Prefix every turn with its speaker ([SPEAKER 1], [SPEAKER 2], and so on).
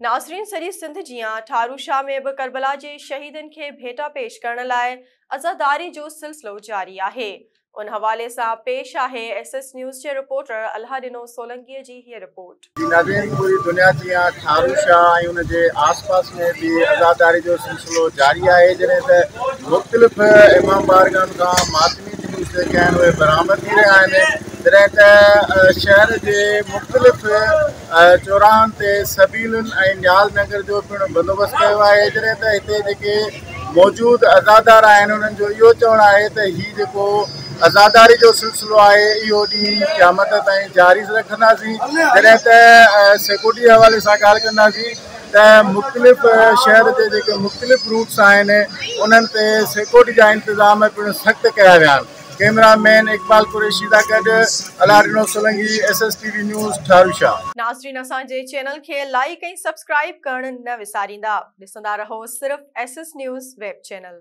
[SPEAKER 1] ناظرين سڄي سنڌ جيان ٺارو شاهه ۾ به ڪربلا جي شهيدن کي ڀيٽا پيش ڪرڻ لاء عزاداري جو سلسلو جاري آهي. ان حوالي سان پيش آهي ايس ايس نيوز جي رپورٽر الهه ڏنو سولنگي جي هيء رپورٽ.
[SPEAKER 2] جي ناظرين پوري دنيا جيان ٺارو شاهه ۽ ان جي آس پاس ۾ به عزاداري جو سلسلو جاري آهي جڏهن ته مختلف امام بارگاهن کان ماتمي جلوس جيڪي آهن اهي برآمد ٿي رهيا آهن جڏهن ته شهر جي مختلف چوراهن تي سبيلن ۽ نياز ننگر جو پڻ بندوبست ڪيو آهي جڏهن ته هتي جيڪي موجود عزادار آهن انهن جو اهو چوڻ آهي ته هي جيڪو عزاداري جو سلسلو آهي اهو ڏينهن قيامت تائين جاري رکنداسين جڏهن ته سيڪورٽي جي حوالي سان ڳالهه ڪنداسين ته مختلف شهر جي جيڪي مختلف روٽس آهن انهن تي سيڪورٽي جا انتظام پڻ سخت ڪيا ويا آهن ڪئميرا مين اقبال قريشي سان گڏ Allah Dino Solangi S S T V news Tharushah.
[SPEAKER 1] ناظرين اسان جي چينل کي لائيڪ ۽ سبسڪرائيب ڪرڻ نه وساريندا ڏسندا رهو صرف S S news web channel.